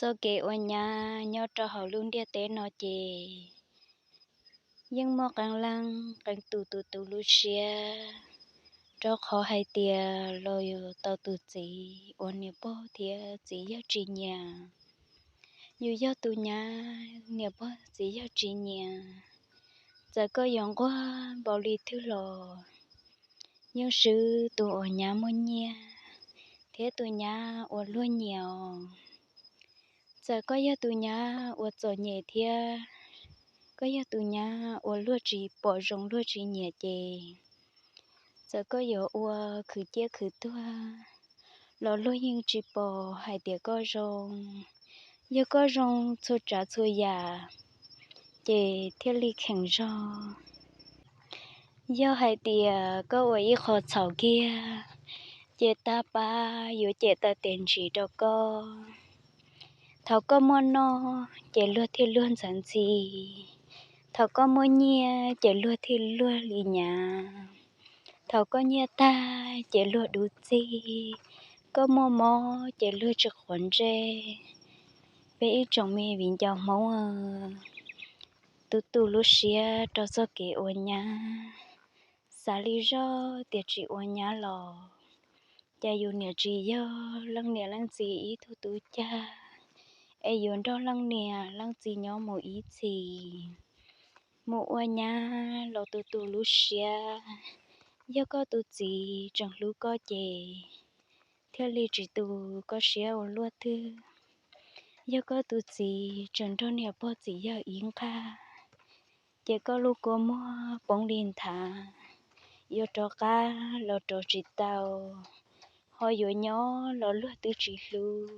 Txoj kev ua nyab nyob rau hauv lub ntiaj teb no ces yeej muaj qee leej qee tus tu tu lub siab, rau qhov hais tias los yus tau tus txiv uas niam pog thiab txiv yawg tsis nyiam. Yus yog tus nyab niam pog txiv yawg tsis nyiam, txawm koj yuav nquag npaum li twg los yeej swb tus uas nyab muaj nyiaj thiab tus nyab uas luag nyiam os. Txawm koj yog tus nyab uas txom nyem thiab koj yog tus nyab uas luag tsis pom zoo luag tsis nyiam ces txawm koj yuav ua khwv ciaj khwv tuag los luag yeej tsis pom hais tias koj zoo. Yog koj zoo txhua tsav txhua yam ces thiaj li kheev zog. Yog hais tias koj ua ib qho txhaum kiag ces tag pab yuav cem taw tes ntsis rau koj. Thaum koj muaj noj ces luag thiaj luag ntxhawv ntxhi, thaum koj muaj nyiaj ces luag thiaj luag li nyav, thaum koj nyiaj tag ces luag dub txig, koj muaj mob ces luag tsis quav ntsej. Peb ib tsoom me viv ncaus Hmoob, tu tu lub siab rau txoj kev ua nyab. Xav li zoj tias tsis ua nyab los cas yus niam tsis yog leej niam leej txiv ib tug tub cag, es yuav nrog leej niam leej txiv nyob mus ib txhis. Mus ua nyab los tu tu lub siab, yog koj tus txiv tseem hlub koj ces thiaj li tsis tu koj siab ua luaj twg. Yog koj tus txiv tseem nrog niam pog txiv yawg ib nqag ces koj lub kua muag poob li nthav, yuav rov qab los rov tsis tau, ho yuav nyob los luag twb tsis hlub.